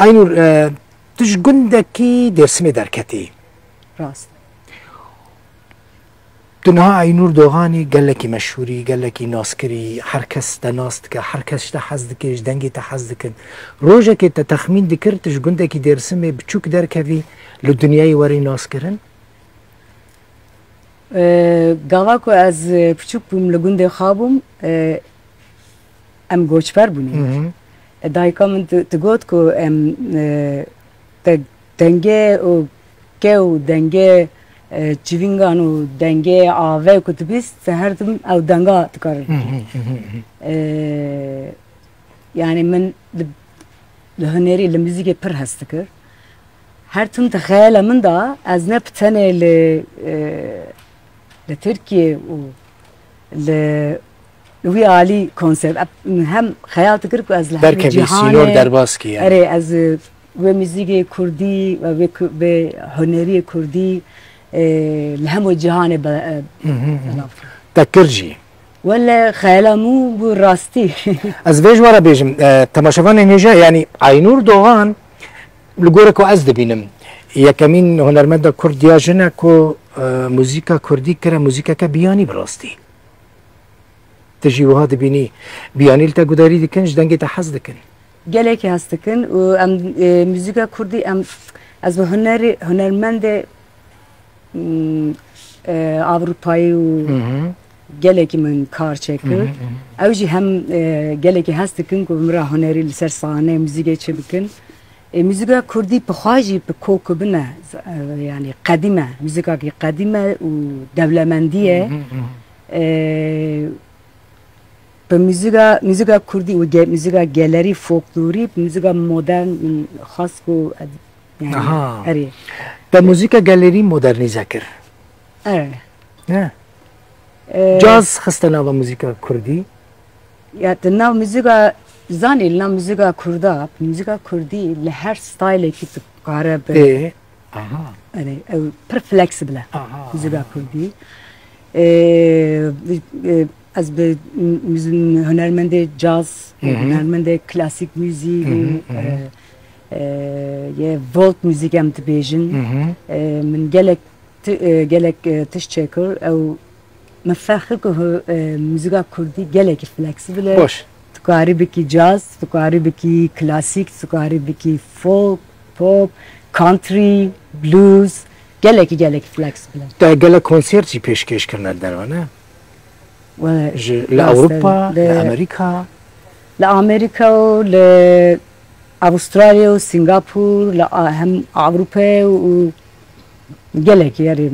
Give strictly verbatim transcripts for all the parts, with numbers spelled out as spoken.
Aynur, e, tu ji gundekî Dêrsimê derketî. Rast. Tu niha Aynur Doganî gelekî meşhûrî, gelekî naskirî, her kes te nas dike, her kes ji te hez dike, ji dengê te hez dikin. Rojekê te texmîn dikir, tu ji gundekî Dêrsimê biçûk derkevî, li dinyayê werî naskirin? E, gava ku ez, e, piçûk bûm, li gundê xwe bûm, e, em goçber bûne. Hı hı. E, dayika min di-, digot ku em, e, de-, dengê û ke û dengê, e, civîngan û dengê avê ku dibîst, te her tim ew denga dikar. Hı hı, hı hı, hı. E, yani min li, li hunerî, li muzîkê pir hez dikir. Her tim di xeyala min de ez ne bi tenê li, e, li Tirkiye û li, li wî alî konser, ep-, hem xeyal dikir ku ez li hemî Derkevî, cîhanê, sînor derbas kî yani. Erê, ez, e, wê muzîkê kurdî, wê ku-, wê huneriyê kurdî, e, li hemû cîhanê be-, e, Hı hı hı. belav kim. Te kir jî. Wele xeyala min bû rastî. Ez vê ji we re bêjim, e, temaşevanên hêja, yanî Aynur Doğan, li gorî ku ez dibînim, yekemîn hunermenda kurd ya jin e ku, e, muzîka kurdî kire muzîkeke biyanî bi rastî. Tu jî wiha dibînî, biyanî li te gudarî dikin, ji dengê te hez dikin. Gelekî hez dikin û em, e, muzîka kurdî em, ez bi hunerî, hunermendê, m, e, Avrupayî û Hı hı. gelekî min kar çêkir. Hı hı, hı hı. Ew jî hem, e, gelekî hez dikin ku min re hunerî li ser sahneyê muzîkê çi bikin. E, muzîka kurdî bi xwe jî bi kokibin e, z-, e, yanî qedîm e, muzîkakî qedîm e û dewlemendî ye. Hı hı, hı hı. E, Bi muzîka, muzîka kurdî û ge-, muzîka gelerî folklorî, bi muzîka modern, ım, xas ku, e, yani, Aha. erê. Te muzîka gelerî modernîze kir. Erê. Ne? E, Caz xiste nava muzîka kurdî. Ya, di nav muzîka, zanî, li nav muzîka kurda, muzîka kurdî li her stylekî dikare bi. Ê, aha. Erê, ew pir flexible e, Aha, muzîka aha. kurdî. E, e, Ez bi muz-, hunermendê caz, Hı hı. hunermendê klasîk muzîk Hı hı, û, hı hı. e, e, yê volt muzîk em dibêjin. Hı hı. E, min gelek ti-, e, gelek, e, tişt çêkir. Ew min fexir ku hu-, e, muzîka kurdî gelekî flexible e. Baş. Tu karî bikî caz, tu karî bikî klasîk, tu karî bikî folk, pop, country, blues. Gelekî, gelekî flexible e. Te gelek konser jî pêşkêş kirine derve, ne? Wele Ji, li rast e. Ewropa, li Li, Amerîka? Li Amerîka û li Avustralya û Singapur, li a-, hem Ewropayê û gelekî yerê.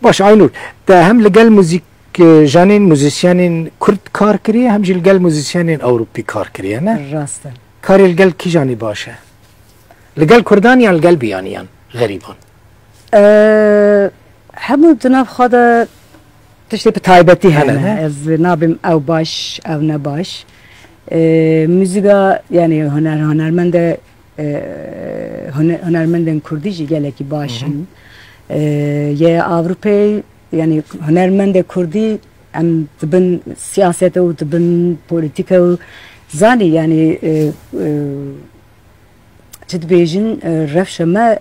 Baş, Aynur, te hem li gel muzîk, e, janên, muzîsyenên kurd kar kiriye, hem jî li gel muzîsyenên ewropî kar kiriye, ne? Rast e. Karê li gel kîjanî baş e? Li gel kurdan yan li gel biyaniyan, xerîban? Eee, hemû di nav xwe de tiştê bi taybetî Hene, hene. ne? Ez nabêm ew baş, ew ne baş. Eee, muzîka, yani huner, hunermende, eee, hune-, hunermendên kurdî jî gelekî baş Hı hı. in. Eee, yê Ewropeyê, yani hunermendê kurdî em dibin siyasete û dibin polîtîke û zanî, yani, eee, eee, çi dibêjin, e, rewşa me,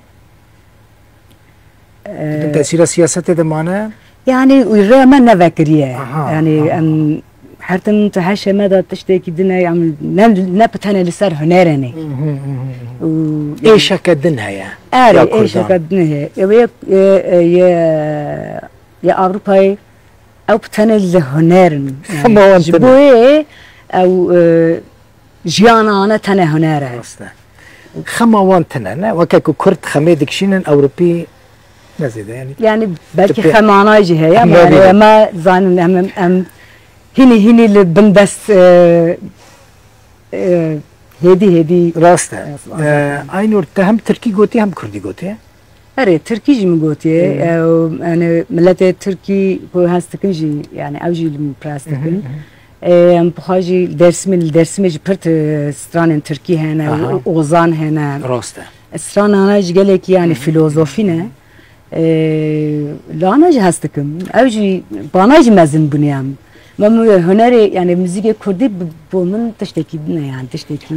e, Di tesîra siyasetê de mane? Yani, rêya me nevekiriye. Aha, Yani, aha. em her tim tu heşê me de tiştekî din e, em ne, ne bi tenê li ser hunerê ne. Hı hı, hı hı, hı. Û, yani, Êşeke din heye. Erê, Ya Kurdan. êşeke din heye. Ew yê, e, e, yê, yê Avrupayê, ew bi tenê li huner in. Yani, Xema wan ji tune. bo yê ew, e, Jiyana ane tenê huner e. Rast e. Xema wan tune ne. Weke ku Kurd xemê dikişînin, Ewropî ne zêde, yani. Yani belkî Tipe- xemana jî heye, ama Nabîne. yani me zanin em, em, em hînî hînî li bin dest, e, e, hêdî hêdî. Rast e. Rast, Ee, rast. Aynur, te hem tirkî gotî hem kurdî gotî. Erê, tirkî jî min gotiye. Hı. Ew, yani, miletê tirkî ku hez dikin jî, yani, ew jî li min pir hez Hı hı, dikin. hı hı. Em, bi xwe jî Dêrsimê, li Dêrsimê jî pir ti-, stranên tirkî hene, Aha. ozan hene. Rast e. Stranana jî gelekî, yani, Hı hı. filozofî ne. E, lana jî hez dikim. Ew jî, bana jî mezin bûne em. Me, me hunerê, yani, muzîkê kurdî bi-, bo min tiştekî din e, yani, tiştekî